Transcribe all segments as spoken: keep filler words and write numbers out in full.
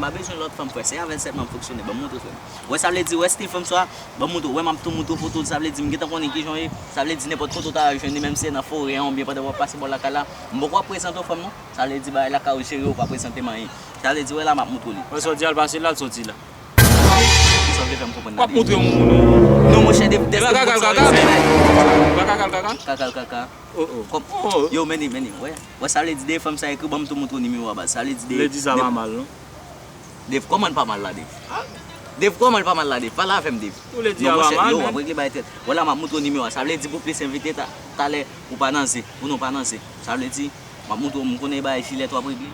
Pa bezwen lòt fanm, frè, se avè l sèlman m fonksyone, ban m montre w, frè m. Wè, sa vle di, wè, Steve, fanm sa, ban m montre w, wè, m ap tou montre w foto l, sa vle di, m gentan konnen kijan w ye, sa vle di, nenpòt kote w ta jwenn li, menm si se nan forè an, oubyen pandan w ap pase bò lakay la, m poko ap prezante w, frè m, non. Sa vle di, bagay la ka ou jere, ou pa prezante m anyen. Sa vle di, wè, la, m ap montre w li. Wè, sa w di al pase la, l soti la. Kisa w vle fè m konprann la, Dave? W ap montre yon moun, non. Non, monchè, Dave, dèske m konn sa w ye, se bagay. Kaka, kaka, kaka. Kaka, kaka. Oh, oh. Kòm, oh, oh. Yo, men li, men li, wè. Wè, sa vle di, Dave, fanm sa ekri, ban m tou montre w nimewo a, baz. Sa vle di, Dave, Lady sa pa mal, non. Dave, kòman l pa mal la, Dave? Dave, kòman l pa mal la, Dave? Pale avè m, Dave. Ou vle di a pa mal, men. Non, monchè, yo, w ap regle bay tèt. Wè la, m ap montre w nimewo a. Sa vle di pou plis envite ta, talè, ou pa nan ze. Pou nou pa nan ze. Sa vle di, m ap montre w, m konnen bay jilèt w ap regle.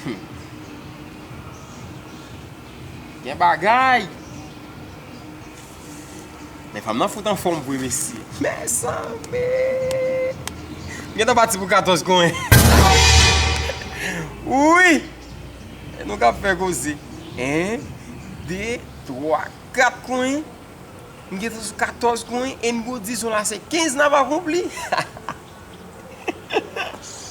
Hmm. Gen bagay! Men fanm nan fout anfòm vre, mesye. Mezanmi! M gentan pati pou katòz konyen. Wi! E nou k ap fè koze. En, de, twa, kat konyen. M gentan sou katòz konyen. E n gwo dizon la, se kenz n ap akonpli.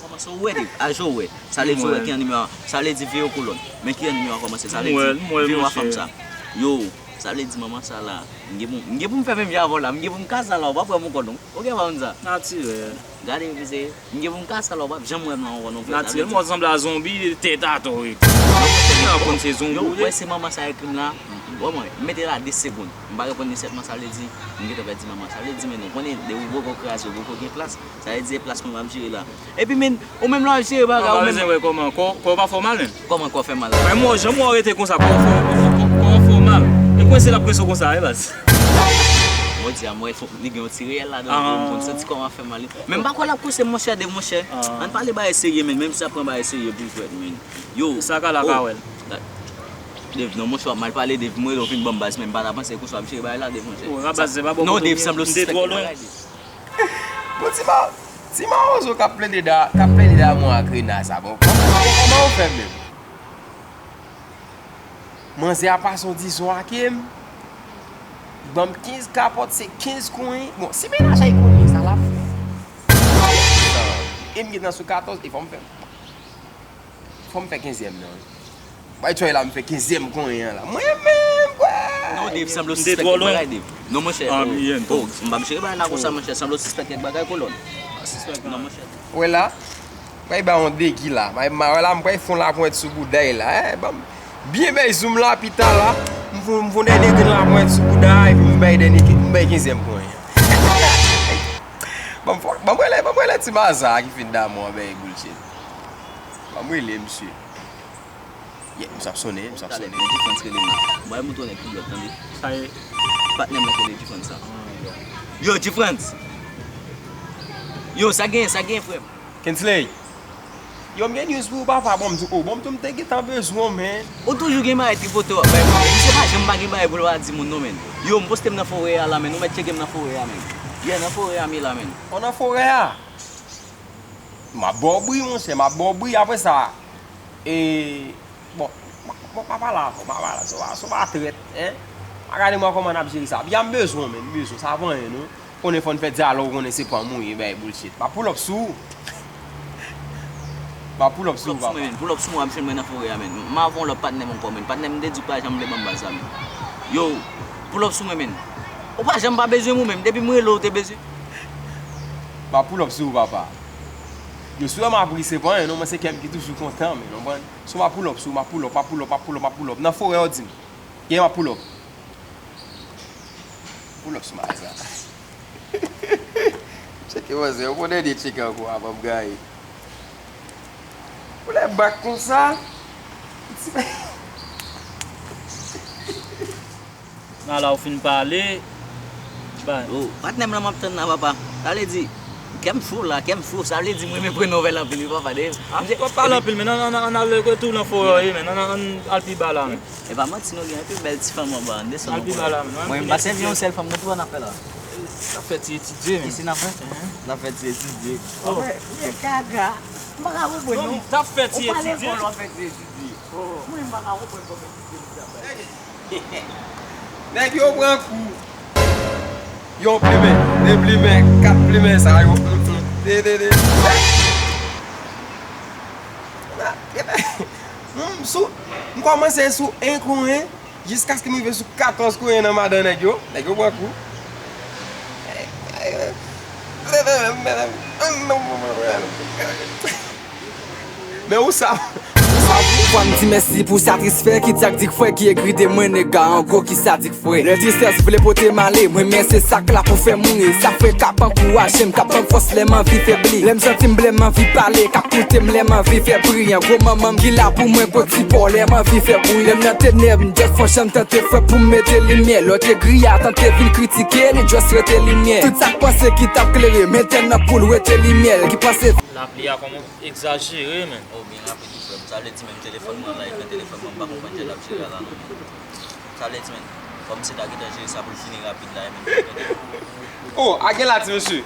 Kòmanse ou wè, Dave. Ajo ou wè. Sa vle di ou wè ki an nimewo a. Sa vle di vire w kolòn. Men ki an nimewo a kòmanse. Sa vle di vire w a fanm sa. Yo, sa vle di manman sa la. M gen pou, m gen pou m fè menm jan avè w la. M gen pou m kase sa la. Ou pa pran m ankò non. Ou gen pa konn sa. Natirèl. Gade, mesye. M gen pou m kase sa la. Ou pa janm wè m la ankò non, frè. Natirèl, m wè w sanble a zonbi, tèt atò wi. Ou konn se zonbi ou ye. Yo, wè se manman sa ekri m la. Wè mwen, m mete la de segonn. M pa reponn li sèlman, sa vle di, m gentan pèdi manman. Sa vle di, men nou konnen, depi w poko kraze, w poko gen plas. Sa vle di, e plas mwen m ap jere la. Epi, men, ou menm la w ap jere bagay, ou menm. Ou pa bezwen wè kòman, kò, kò pa fè w mal, men. Kòman kò fè mal la? Mwen, mwen, janm wè w rete konsa, kò, kò, kò, kò, kò fè w mal. E kwense l ap kwense w konsa, wi, baz. Mwen di a, mwen, fò, li gen yon ti reyèl ladan l, pou m konn santi kò m ap fè mal. Men m pa kwè l ap kwense m, monchè, Dave, monchè. Ann pale bagay serye, men, menm si sa pran bagay serye pou jwèt, men. Yo. Sa ka la ka wè l. Dave, non, monchè, w ap mal pale, Dave, m rele w vin ban m baz, men m pa ta panse konsa w ap jere bagay la, Dave, monchè. Oh, la baz, se pa bon. Non, Dave, sanble w sispèk kèk bagay, Dave. Bon, ti ma, ti mawozo k ap plede da, k ap plede damou ak Rena sa, bon, kòman, kòman w fè menm? Manzè a pase yon dizon ake m, li ban m kenz kapòt, se kenz konyen. Bon, si mennaj la konnen sa l ap fè. E m gentan sou katòz, e fò m fè. Fò m fè kenzyèm nan, wi. Bay tchoy la, m fè kenzyèm konyen an la. Mwen menm, kwè! Non, Dave, sanble w sispèk kèk bagay, Dave. Non, monchè, oh, oh, m p ap jere bagay la konsa, monchè, sanble w sispèk kèk bagay, kolòn. Non, monchè. Wè la, bay ba yon degi la. Bay, ma, wè la, m pral fon laponyèt sou bouda l la, eh, ban m byen bay zoom la, pita la. M fon, m fon dènye grenn laponyèt sou bouda, epi m bay dènye, m bay kenzyèm konyen. Ban m fò, ban m rele, ban m rele ti maza ki fin damou an, bay bullshit. Ban m rele misye. Yeah, misye ap sonnen, misye ap sonnen. Talè, G-Frantz rele m la. Mwen montre w nèg ki dwèt, tande. Sa ye? Patnè m nan ki rele G-Frantz sa. Yo, G-Frantz! Yo, sa gen, sa gen, frè m? Kensley! Yo, m gen news pou ou, papa. Bon, m di w, oh, bon, m di w, m te gentan bezwen w, man. Ou toujou gen bagay tripote w ap bay mwen. Misye pa janm pa gen bagay pou l pa di moun, non, man. Yo, m poste m nan forè a la, man. Ou mèt tcheke m nan forè a, man. Yeah, nan forè a, m ye la, man. Ou nan forè a? M ap ba w bri, monchè, m ap ba w bri. Apre sa, e, bon, m, m, m pa pale avè w, m pa pale, se w pa, se w pa trèt, en. Pa gade mwen kòman n ap jere sa. Byen, m bezwen w, men, m bezwen w, sa pa anyen, non. Konnen fò n fè dyalòg, ou konnen se pa mwen, bay bullshit. M ap pull up sou ou. M ap pull up sou ou, papa. Pull up sou mwen, men, pull up sou mwen, w ap jwenn mwen nan forè a, men. M avè yon lòt patnè m ankò, men. Patnè m te di w pa janm vle ban m baz la, men. Yo, pull up sou mwen, men. Ou pa janm pa bezwen m ou menm, depi m rele w, ou te bezwen. M ap pull up sou ou, papa. Yo, si w wè m ap ri, se pa anyen non, mwen se kè m ki toujou kontan, men, w konprann? So, m ap pull up sou ou, m ap pull up, m ap pull up, m ap pull up, m ap pull up. Nan forè, w di m. Gen, m ap pull up. Pull up sou maza. Tcheke manzè, yon bon dènye tcheke ankò avan m gaye. Ou lè bak konsa. Nan la ou fin pale. Ba. Oh, patnè m nan m ap tann la, papa. Sa vle di, kè m cho la, kè m cho. Sa vle di, m renmen pran nouvèl anpil, wi, papa. De, ah, w ap pale anpil, men ann, ann, ann al retounen fò yo, men ann, ann al pi ba la, men. E pa manti, non, gen anpil bèl ti fanm anba, ann desann. Al pi ba la, men. Mwen, m pa sèvi yon sèl fanm, non, tout annafè la. N ap fè ti etidye, men. Kisa n ap fè? N ap fè ti etidye. Oh. Mwen, mwen gaga. M pa ka konprann, non. N ap fè ti etidye. Ou pale fò, w ap fè ti etidye. Oh. Mwen, m pa ka konprann kòman etidye m travay. Nèg yo pran kou. Yon plimen, de plimen, kat plimen sa yo. De, de, de. Nan M sou, m kòmanse sou en konyen jiskaske m rive sou katòz konyen nan madan nèg yo. Nèg yo pran kou. Men ou sa, ou sa. Fò m di mèsi pou satisfè ki taktik frè ki egri de mwen nega an gwo ki sadik frè. Lè tristès vle pote m ale, mwen men se sa k la pou fè m ri. Sa frè k ap ankouraje m, k ap ban m fòs lè m anvi febli. Lè m santi m blè m anvi pale, k ap koute m lè m anvi fè bri. An gwo manman m ki la pou mwen pot sipò lè m anvi fè bri. Lè m nan tenèb, m just fon jan m tante frè pou m mete limyè. Lòt egri a tante vin kritike, li just rete limyè. Tout sa k panse ki t ap klere, men tèn nan poul wete limyè. Ki panse Lapli a kòman egzajere, men. Oh, byen rapid wi, frè m. Sa vle di menm telefòn mwen an la, ekran telefòn mwen, m pa konprann jan l ap jere a la non, men. Sa vle di, men, fò misye ta gentan jere sa pou l fini rapid la, e menm jan tande. Oh, a gen la, ti mesye.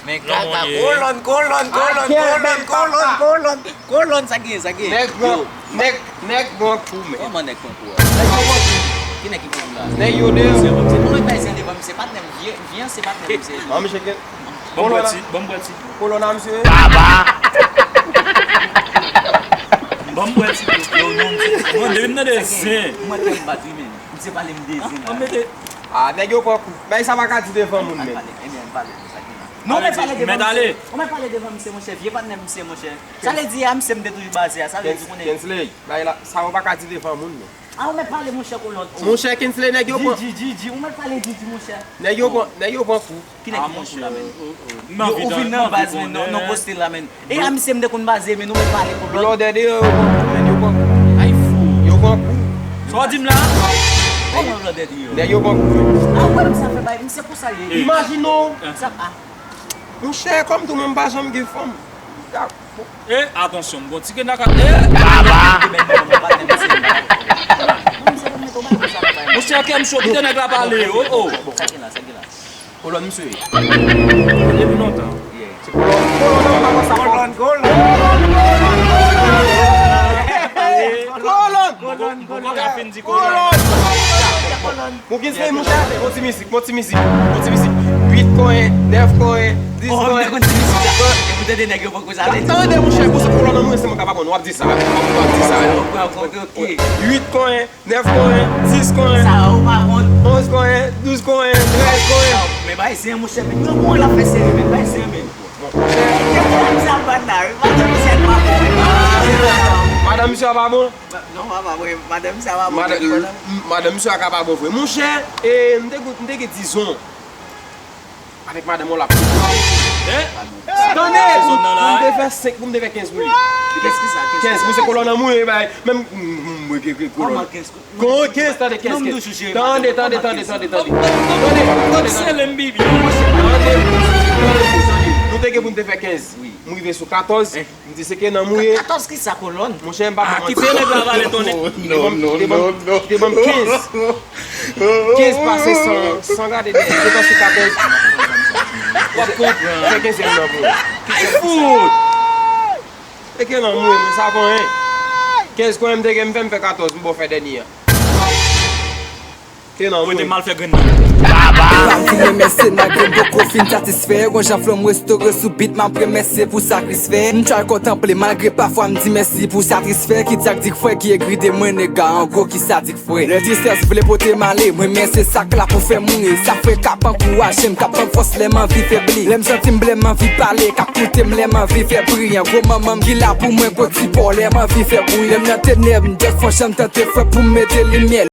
Men kaka, kolòn, kolòn, kolòn, kolòn, kolòn, kolòn, kolòn, sa gen, sa gen. Nèg pran, nèg, nèg pran kou, men. Kòman nèg pran kou a? Nèg yo pran kou. Ki nèg ki pran kou la? Nèg yo deyò. Se bon, se bon, bay sa devan misye, patnè m, vye, vye, se patnè m, se. An, misye gen. Ban m bwè ti, ban m bwè ti. Kolona, misye. Baba! Ban m bwè ti. Yo, non, non, depi m tande zen. Mwen kè m bat wi, men. Misye pale m de zen la. An mete. Ah, nèg yo pran kou. Bay sa pa ka di devan moun, men. Ebyen, pale, sa ki la. Non, men pale devan misye. Ou mèt pale devan misye, monchè. Vye patnè misye, monchè. Sa vle di a, misye m te toujou baze a. Sa vle di konnen. Kensley, bay la, sa ou pa ka di devan moun, men. Ah, ou mèt pale, monchè, kolòn. Monchè Kensley, nèg yo pran. Didi, Didi, ou mèt pale, Didi, monchè. Nèg yo pran, nèg yo pran kou. Ki nèg ki pran kou la, menm? Yo, ou vin nan baz, men, non, non, poste la, menm. E a misye m te konn baze, men nou mèt pale, kolòn. Blòdè deyò, yo pran kou, men, yo pran kou. Ay, fou. Yo pran kou. Sa w di m la? Kòman blòdè deyò? Nèg yo pran kou, men. Ah, wè, misye ap fè bay, misye konsa l ye. Imajine w. Sa, ah. Monchè, kòm tou, mwen m pa janm gen fanm. E, atansyon, m gon ti grenn nan ka. E! Baba! Monchè, kè m cho, kite nèg la pale, oh, oh. Kolòn misye. Depi lontan. Kolòn, kolòn, kolòn. Kolòn, kolòn. Kolòn. Kolòn. Kolòn. Kolòn. Bon, Kensley, monchè, bon ti mizik, bon ti mizik, bon ti mizik. Uit konyen, nèf konyen, dis konyen. Oh, m te konn ti mizik sa. Epi tande nèg yo poko sa. Tande, monchè, pou se kolòn nan mwen, se mwen k ap aprann. W ap di sa, w ap di sa. Uit konyen, nèf konyen, dis konyen. Sa, ou pa kont. Onz konyen, douz konyen, trèz konyen. Men bay zen, monchè, men yo bon, l ap fè seri, men bay zen, men. Madanm misye a pa bon. Non, papa, mwen, madanm sa pa bon. Madanm, madanm misye a ka pa bon vre. Monchè, e, m te, m te gen dizon avèk madanm ou la. Tande, pou m te fè senk, pou m te fè kenz pou li. Kenz ki sa? Kenz pou se kolòn nan mwen, bay. Menm, mwen, mwen, mwen, kolòn. Kòman kenz? Kòman kenz, tande kenz, kenz. Tande, tande, tande, tande, tande. Tande, tande, tande. Tande, tande, tande. Nou te gen pou n te fè kenz. M rive sou katòz, m di se ke nan mouye. Katòz ki sa, kolòn? Monchè, m pa konn manti. Kite nèg la pale, tande. Non, non, non, non. Te ban m kenz. Kenz pase san, san gade, te pase katòz. W ap konprann. Fè kenz nan mouye. Ay, fout! Se ke nan mouye, men sa konyen. Kenz konyen m te gen, m fè, m fè katòz, m ba w fè dènye a. Te nan mwen. Kote m al fè grenn nan? Baba! Pa di mwen men se nan grenn poko fin satisfè. Gon jan flo m restore sou bit, m ap remèsye pou sakrisfè. M try kontanple malgre pafwa m di mèsi pou satisfè. Ki taktik frè ki egri de mwen nega an gwo ki sadik frè. Lè tristès vle pote m ale, mwen men se sa k la pou fè m ri. Sa frè k ap ankouraje m, k ap ban m fòs lè m anvi febli. Lè m santi m blè m anvi pale, k ap koute m lè m anvi fè bri. An gwo manman m ki la pou mwen pot sipò lè m anvi fè bri. Lè m nan tenèb, m just fon jan m tante frè pou m mete limyè.